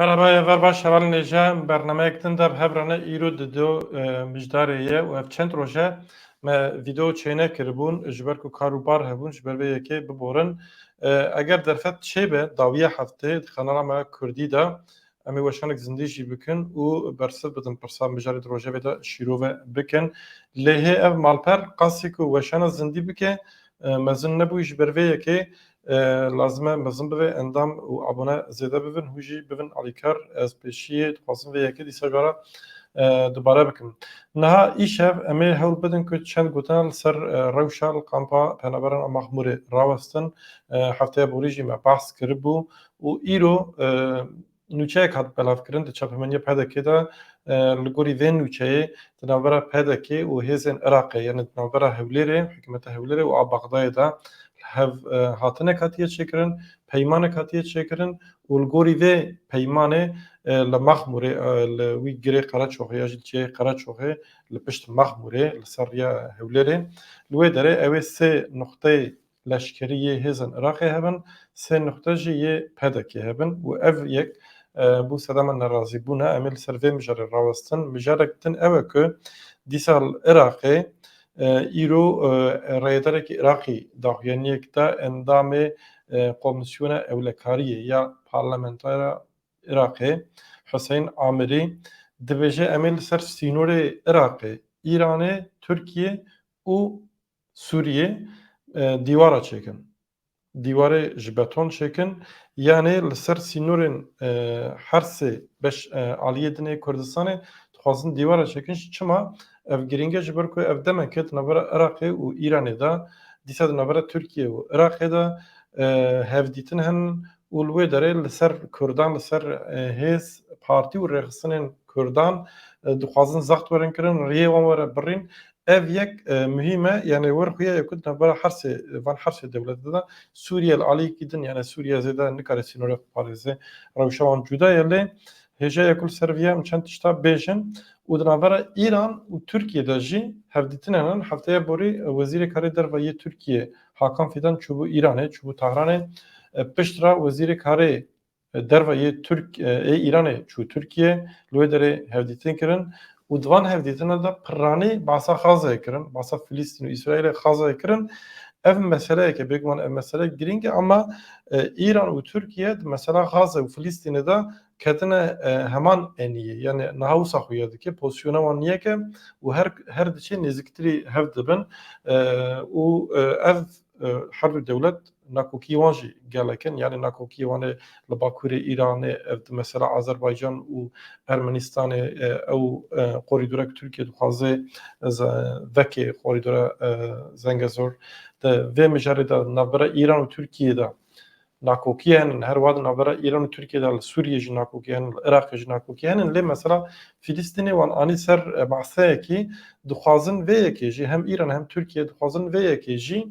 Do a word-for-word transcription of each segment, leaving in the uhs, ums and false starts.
Merhaba, êvar baş hevalên hêja. Bernameyek din de bi hev re ne, îro dido, e, mijdarê ye û ev çend roj e me vîdeo çênekiribûn, ji ber ku kar û bar hebûn, ji ber vê yekê biborin. E, eger derfet çêbe dawiya heftê di kanala me Kurdî de, em ê weşanek zindî jî bikin û bersiv bidin pirsa mijarê di rojevê de şîrove bikin. Lê hê ev malper qasî ku weşana zindî bike, e, mezin nebûyî, ji ber vê yekê, e, lazim e mezin bibe, endam û abone zêde bibin, hûn jî bibin alîkar. Ez pêşiyê dixwazim vê yekê dîsa ji we re, e, dubare bikim. Niha îşev em ê hewl bidin ku çend gotina li ser, e, rewşa li kampa penaberan a Maxmûrê rawestin. E, hefteya borî jî me behs kiribû û îro, e, nûçeyek hat belavkirin di çapemeniya P D K'ê de, e, li gorî vê nûçeyê di navbera P D K û hêzên Iraqê, yani di navbera Hewlêrê, hikûmeta Hewlêrê û a Bexdayê de li hev, e, hatinek hatiye çêkirin, peymanek hatiye çêkirin û li gorî vê peymanê, e, li Maxmûrê, e, li wî girê Qereçoxê ya jî li çiyayê Qereçoxê li pişt Maxmûrê li ser riya Hewlêrê, li wê derê ew ê sê nuqteyê leşkerî yê hêzên Iraqê hebin, sê nuqte jî yê P D K'ê hebin û ev yek, e, bû sedema nerazîbûna. Em ê li ser vê mijarê rawestin. Mijarek din ew e ku dîsa li Iraqê, e, îro, e, rêyederekî Iraqî daxuyaniyek da endamê, e, Komîsyona Ewlekariyê ya Parlamentara Iraqê Huseyîn Amirî dibêje, em ê li ser sînorê Iraqê, Îranê, Tirkiyê û Sûriyê, e, dîwara çêkin. Dîwarê ji beton çêkin, yanê li ser sînorên, e, her sê beş, e, aliyê din ê Kurdistanê dixwazin dîwara çêkin. Çima? Ev girîng e, ji ber ku ev demeke di navbera Iraqê û Îranê de, dîsa di navbera Tirkiye û Iraqê de, e, hevdîtin henin û li wê derê li ser Kurdan, li ser, e, hêz, partî û rêxistinên Kurdan, e, dixwazin zext werin kirin, riyê wan were birîn. Ev yek, e, muhîm e, yani wer xuya ye ku di navbera her sê, van her sê dewletê de Sûriye li aliyekî din, yani Sûriye zêde nikare sînorê xwe parêze, rewşa wan cuda ye, lê hêja ye ku li ser vê em çend tişta bêjin û di navbera Îran û Tirkiye de jî hevdîtin henin. Hefteya borî, e, Wezîrê Karê Derve yê Tirkiye Hakan Fidan çûbû Îranê, çûbû Tehranê. E, pişt re Wezîrê Karê Derve yê Tirk-, e, ê Îranê çû Tirkiye, li wê derê hevdîtin kirin û di van hevdîtina de piranî bahsa Xazayê kirin, bahsa Filistîn û Îsraîlê Xazayê kirin. Ev meseleyeke, bêguman ev mesele girîng e, ama, e, Îran û Tirkiye di mesela Xaze û Filistînê de ketine, e, heman eniyê. Yani niha wisa xuya dike, pozisyona wan yek e û her, her diçe nêziktirî hev dibin, e, û, e, ev, e, her du dewlet nakokî wan jî gelek in, yani nakokî wan ê li bakurê Îranê, ev di mesela Azerbaycan û Ermenistanê, e, ew, e, korîdorek Tirkiye dixwaze, e, ze-, vekê korîdora, e, Zengezor. Di vê mijarê de navbera Îran û Tirkiye de nakokî henin, her wiha di navbera Îran û Tirkiye de li Sûriye jî nakokî henin, li Iraqê jî nakokî henin, lê mesela Filistînê wan anî ser, e, behseyekî, dixwazin vê yekê jî, hem Îran hem Tirkiye dixwazin vê yekê jî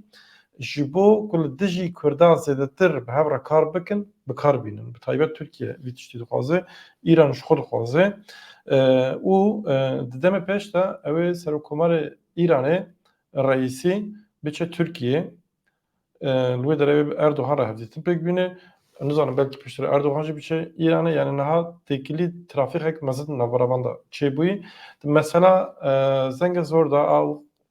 ji bo ku li dijî Kurda zêdetir bi hev re kar bikin, bi kar bînin. Bi taybet Tirkiye vî tiştî dixwaze, Îran ji xwe dixwaze. E, û, e, di demê pêş de ew ê Serokkomarê Îranê Reîsî biçe Tirkiye. E, li wê derê wê bi Erdogan re hevdîtin pêk bîne. Nizanim, belkî piştre Erdogan jî biçe Îranê. Yani niha têkilî trafîkek mezin navbera van de çêbûyî. Di mesela, e, Zengezor de a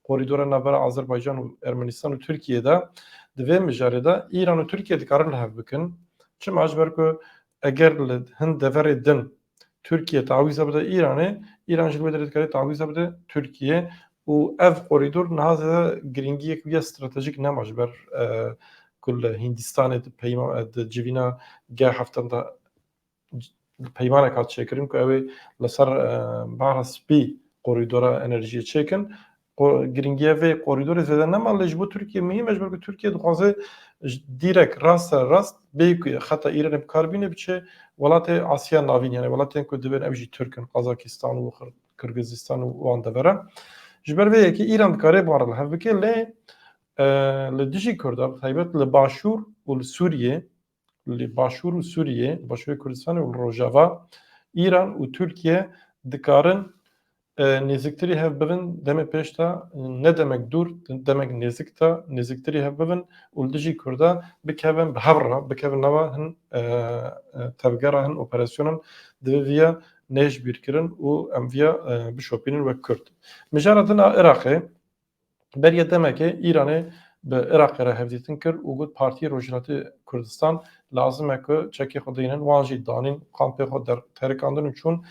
korîdora navbera Azerbaycan û Ermenistan û Tirkiye de, di vê mijarê de Îran û Tirkiye dikarin li hev bikin. Çima? Ji ber ku eger li hin deverê din Tirkiye tawîza bide Îranê, Îran jî li wê derê dikare tawîza bide Tirkiye û ev korîdor niha zêde girîngiyek wî ya stratejîk nema ji ber, e, ku li Hîndistanê di peyma-, di civîna G heft de peymanek hat çêkirin ku ew ê li ser, e, Behra Spî korîdora enerjiyê çêkin. Ko-, girîngiya vê korîdorê zêde nema, lê ji bo Tirkiye muhîm e, ji ber ku Tirkiye dixwaze ji dîrek raste rast bê ku xeta Îranê bi kar bîne, biçe welatê Asya Navîn, yani welatên ku dibên ew jî Tirk in, Qazakistan û Qir-, Qirgizistan û wan devera. Ji ber vê yekê Îran dikare bi wan re li hev bike, lê, e, li dijî Kurda, bi taybet li Başûr û li Sûriyê, li Başûr û Sûriyê, li Başûrê Kurdistanê û li Rojava, Îran û Tirkiye dikarin, e, nêziktirî hev bibin, demê pêş de, ne demek dûr, demek nêzik de, nêziktirî hev bibin û li dijî Kurda bikevin bi hev re, bikevin nava hin, e, e, tevgera hin operasyonan divê viya nehêş bîrkirin û em viya, e, bişopînin wek Kurd. Mijara din a Iraqê, beriya demekê Îranê bi Iraqê re hevdîtin kir û got, Partiyê Rojhilatê Kurdistan lazim e ku çekê xwe deynin, wan jî danîn, kampê xwe der-, terikandin û çûn.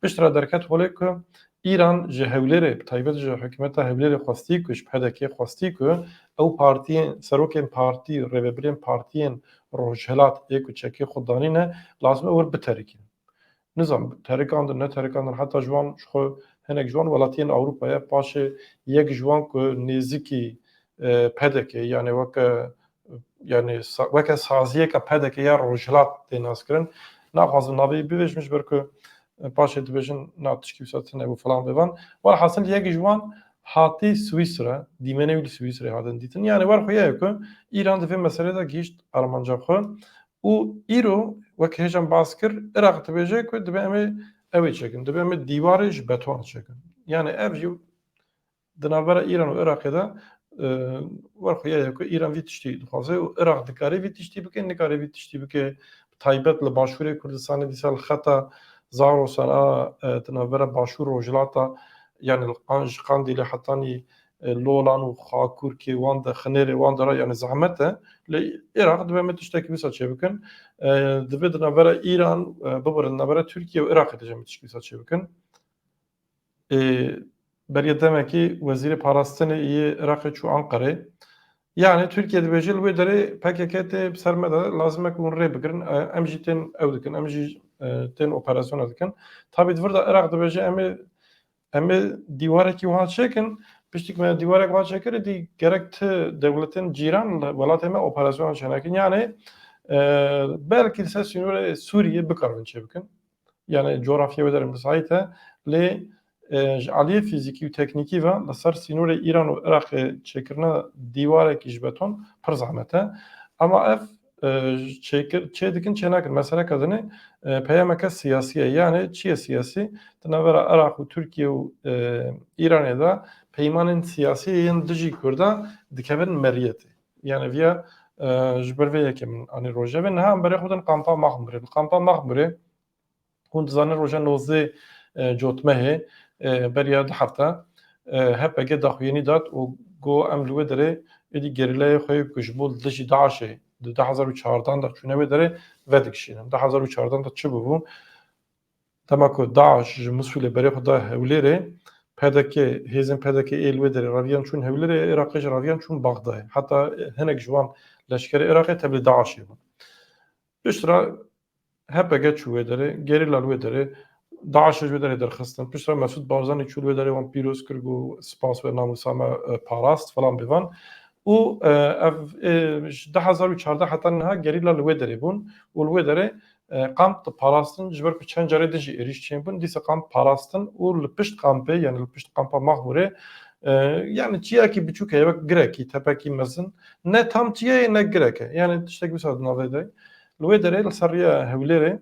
Piştre derket holê ku Îran ji Hewlêrê, bi taybet ji hikûmeta Hewlêrê xwestî ku, ji P D K xwestî ku ew partiyên, serokên partî, rêvebirên partiyên Rojhilat ê ku çekê xwe danîne, lazim e wir biterikînin. Nizam, terikandin, ne terikandin, heta ji wan, ji xwe hinek ji wan welatiyên Ewropayê, paşê yek ji wan ku nêzikî, e, P D K, yani weke, yani sa-, weke saziyeke P D K ya Rojhilat tê naskirin. Naxwazim navê wî bibêjim, ji ber ku, e, paşê dibêjin, na tişkî wisa tune bû falan bêvan. Welhasil yek ji wan hatî Swîsre, dîmenê wî li Swîsrê hatin dîtin. Yani wer xwe ye ku Îran di vê meselê de gihîşt armanca xwe. Û îro, wek hêjan bas kir, Iraq dibêje ku dibe em ê ew ê çekin, dibe em ê dîwarê ji beton çekin. Yani ev jî di navbera Îran û Iraqê de, e, wer xwe ye ku Îran vî tiştî dixwaze û Iraq dikare vî tiştî bike, nikare vî tiştî bike, bi taybet li Başûrê Kurdistanê dîsa li xeta Zarosan a, e, di navbera Başûr Rojhilata, yani an ji Qandîlê hetanî, e, Lolan û Xakurkê wan de, Xinêrê wan de re, yani zehmet e. Lê Iraq dibe me tiştekî wisa çêbikin. E, divê di navbera Îran, e, bibirin, di navbera Tirkiye û Iraqê de jî me tiştekî wisa çêbikin. E, beriya demekî wezîrê parastinê yê Iraqê çû Anqerê. Yani Tirkiye dibêje li wê derê P K K tê bi ser me de, lazim e ku hûn rê bigirin. E, em jî tên ew dikin, em jî, e, tên operasyona dikin. Tabî di vir de Iraq dibêje em ê Em ê dîwarekî wiha çêkin, piştî ku me dîwarek wiha çêkirî, dî gerek ti dewletên cîran li welatê me operasyona çênekin. Yani, e, belkî li ser sînorê Sûriyê bikaribin çêbikin. Yani coğrafya wê derê misaît e. Lê, e, ji aliyê fîzîkî û teknîkî ve li ser sînorê Îran û Iraqê çêkirina dîwarekî ji beton pir zehmet e. Ama ev, e, çêkir, çê dikin, çê nakin. Meseleke dinê, e, peyameke siyasî ye. Yani çi ye siyasî? Di navbera Iraq û Tirkiye û, e, Îranê de peymanên siyasî yên dijî Kurda dikevin meriyetê. Yani viya, e, ji ber vê yekê min anî rojevê. Niha em berê xwe din kampa Maxmûrê. Li kampa Maxmûrê, hûn dizanin, roja nozdeh, e, Cotmehê, e, beriya du hefte, e, H P G daxuyanî dat û got, em li wê derê êdî gerîlayê xwe yê ku ji bo li dijî DAIŞê di du hezar û çardan de çûne wê derê vedikişînin. Du hezar û çardan de çi bûbû? Dema ku DAIŞ ji Misûlê berê xwe da Hewlêrê, P D K, hêzên P D K ê li wê derê reviyan çûn Hewlêrê, Iraqê jî reviyan çûn Bexdayê. Heta hinek ji wan leşkerê Iraqê tevlî DAIŞê bûn. Piştre H P G çû wê derê, gerîla li wê derê, DAIŞ ji wê derê derxistin. Piştre Mesûd Barzanî çû li wê derê, wan pîroz kir, got, spas we, namûsa me, e, parast, falan bêvan. Û, e, ev, e, ji du hezar û çardeh heta niha gerîla li wê derê bûn û li wê derê, e, kamp diparastin, ji ber ku çend carê din jî êrîş çêbûn, dîsa kamp parastin û li pişt kampê, yani li pişt kampa Maxmûrê, e, yani çiyakî biçûk heye, wek girekî, tepekî mezin, ne tam çiyayê ne girek e. Yani tiştek wisa di navê de. Li wê derê li ser rêya Hewlêrê,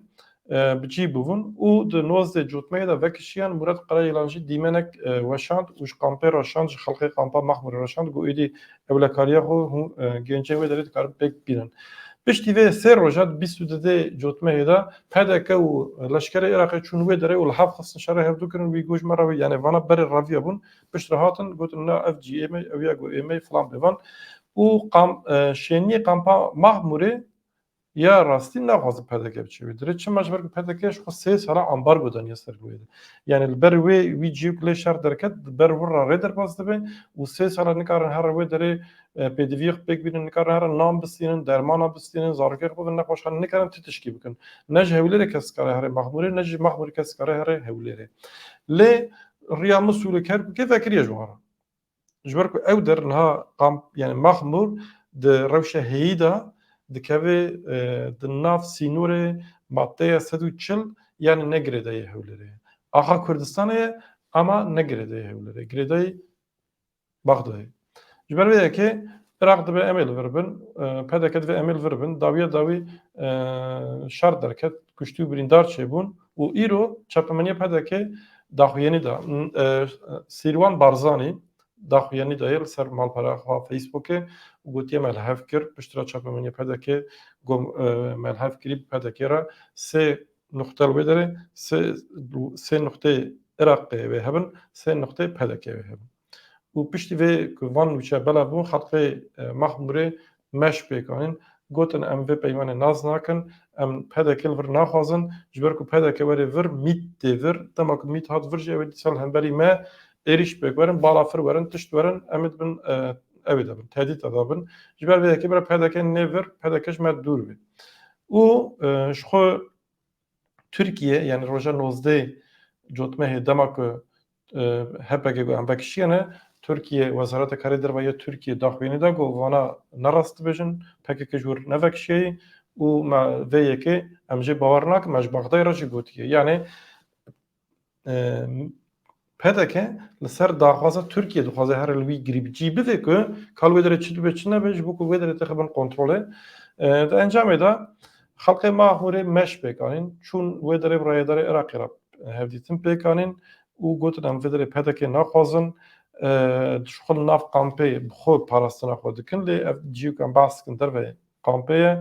e, bi cî bûbûn û di nozdeh Cotmehê de vekişiyan. Murat Karayilan jî dîmenek, e, weşand û ji kampê re şand, ji xelkê kampa Maxmûrê re şand, got êdî ewlekariya xwe hûn, e, gencên wê derê dikarin pêk bînin. Piştî vê sê roja, di bîst û dudê Cotmehê de P D K û leşkerê Iraqê çûn wê derê û li hev xistin şerê hevdû kirin, wî got ji me re wê, yani vana berê reviya bûn, piştre hatin gotin, na ev cî ê me, ew ya got ê me, filan bêvan. Û kam-, e, şêniyê kampa Maxmûrê ya rastî naxwazin P D K biçe wê derê. Çima? Ji ber ku P D K ji xwe sê sala ambargo daniye ser wê de. Yani li ber wê, wî cihê ku lê şer derket, li ber wir re rê derbas dibe û sê sala nikarin here wê derê, e, pêdiviyê xwe pêk bînin, nikarin here nan bistînin, dermana bistînin, zarokê xwe bibin nexweş, nikarin ti tişkî bikin. Ne ji Hewlêrê kes dikare here Maxmûrê, ne ji Maxmûrê kes dikare here Hewlêrê. Lê riya Misûlê, Kerkûkê vekiriye ji wan re. Ji ber ku ew der niha kamp, yani Maxmûr di rewşa heyî de dikeve, e, di nav sînorê maddeya sed û çil, yani ne girêdayî Hewlêrê ye. Axa Kurdistanê ye, ama ne girêdayî Hewlêrê ye. Girêdayî Bexdayê. Ji ber vê yekê Iraq dibe em ê li vir bin, e, P D K dibe em ê li vir bin, dawiya dawî, e, şer derket, kuştî û birîndar çêbûn û îro çapemeniya P D K daxuyanî da, e, Sîrwan Barzanî daxuyanî dayê li ser malpera xwe Facebookê û gotiye me li hev kir, piştira çapemeniya P D K got, e, me li hev kirî P D K re sê nuxte li wê derê, sê, sê nuxtê Iraqê wê hebin, sê nuxtê P D K wê hebin. Û piştî vê ku van nûçe belav bû, xelkê, e, Maxmûrê meş pêk anîn, gotin, em vê peymanê nas nakin, em P D K li vir naxwazin, ji ber ku P D K were vir, mît tê vir, dema ku mît hat vir jî ew ê dîsa li hemberî me êrîş pêk werin, balafir werin, tişt werin, em ê dibin, e, ew ê de bin, tehdît de bin. Ji ber vê yekê bira P D K nê vir, P D K ji me dûr be. Û, e, ji xwe Tirkiye, yani roja nozdeh cotmehê dema ku, e, H P G got em vekişiyene, Tirkiye, Wezareta Karê Derve ya Tirkiye daxuyanî da got vana ne rast dibêjin, P K K ji wir nevekişiyeyî û me vê yekê em jê bawer nakin, me ji Baxdayê re jî gotiye. Yani, e, P D K li ser daxwaza Tirkiye dixwaze here li wî girî bi cî bivê ku ka li wê derê çi dibe çi nebe, ji bo ku wê derê têxe bin kontrolê. E, di encamê de xelkê Maxmûrê meş pêk anîn, çûn wê derê bi rayedarê Iraqê re hevdîtin pêk anîn û gotin, em vê derê P D K naxwazin, e, ji xwe li nav kampê bi xwe parastina xwe dikin, lê ev cî ku em behs dikin derveyê kampê ye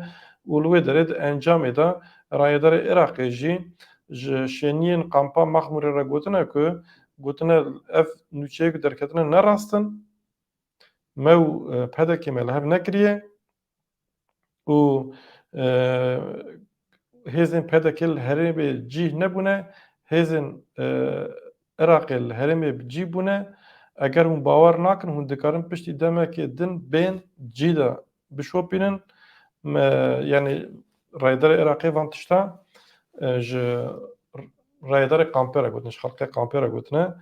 û li wê derê di encamê de rayedarê Iraqê jî ji şêniyên kampa Maxmûrê re gotine ku, gotine, ev nûçeyê ku derketine ne rast in, me û, e, P D K me li hev nekiriye û, e, hêzên P D K li herêmê cîh nebûne, hêzên, e, Iraqê li herêmê bi cî bûne. Eger hûn bawer nakin, hûn dikarin piştî demekê din bên cî de bişopînin. Me, yani, raydarê Iraqê van tişta, e, ji raydarê kampê re gotin, ji xelkê kampê re gotine.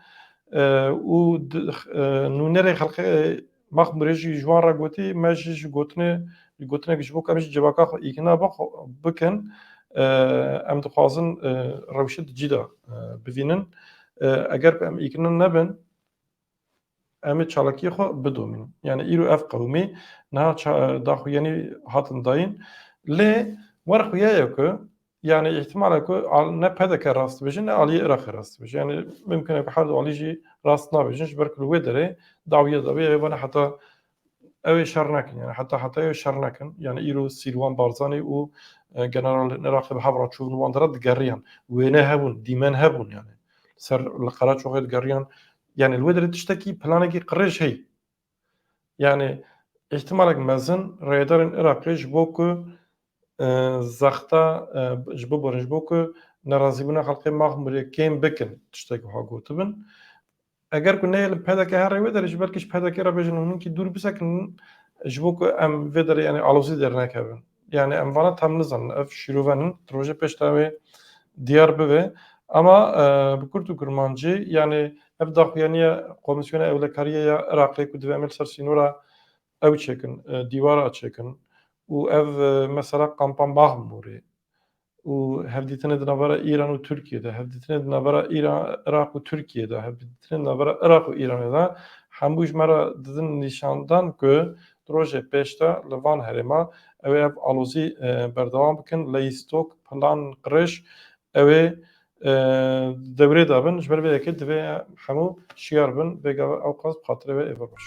E, û di, e, nûnerê xelkê Maxmûrê jî ji wan re gotî, me jî ji gotinê, gotinek ji bo ku em jî civaka xwe îkna bixwe-, bikin, e, em dixwazin, e, rewşê di cî de, e, bivînin. E, eger ku em îkna nebin, em ê çalakiyê xwe bidomînin. Yani îro ev qewimî niha ça-, daxuyanî hatin dayîn. Lê wer xuya ye ku, yani îhtimal e ku al-, ne P D K rast dibêje, ne aliyê Iraqê rast dibêje. Yani mimkun e ku her du alî jî rast nabêjin, ji ber ku li wê derê dawiya dawiyê ev vane heta ew ê şer nekin. Yani heta heta ew ê şer nekin. Yani îro Sîrwan Barzanî û, e, generalên Iraqê bi hev re çûbûn wan dera digeriyan. Wêne hebûn, dîmen hebûn yani. Ser li Qereçoxê digeriyan. Yani li wê derê tiştekî, planekî qirêj heye. Yani îhtimalek mezin rêdarên Iraqê ji bo ku, e, zexta, e, ji biborin, ji bo ku nerazîbûna xelkê Maxmûrê kêm bikin, tiştek wiha gotibin. Eger ku neyê li P D K herê wê derê jî, belkî ji P D K re bêjin hûn hinkî dûr bisekin, ji bo ku em vê derê, yani alozî dernekevin. Yani em vana tam nizanin, ev şîrove nin, di rojê pêş de wê diyar bibe. Ama, e, bi kurt û kurmancî, yani ev daxuyaniye Komîsyona Ewlekariyê ya Iraqê ku divê em ê li ser sînora ew çêkin, e, dîwara çêkin û ev, e, mesela kampa Maxmûrê û hevdîtinê di navbera Îran û Tirkiyê de, hevdîtinê di navbera Îran, Iraq û Tirkiyê de, hevdîtinê di navbera Iraq û Îranê de, hemû ji me re didin nîşandan ku di rojê pêş de li van herêma ew ê ev alozî, e, berdewam bikin, leyîstok, plan, qirêj, ew ê, e, dewrê de bin. Ji ber vê yekê divê hemû şiyar bin, vê gava ew qas bi xatirê we ê bibaş.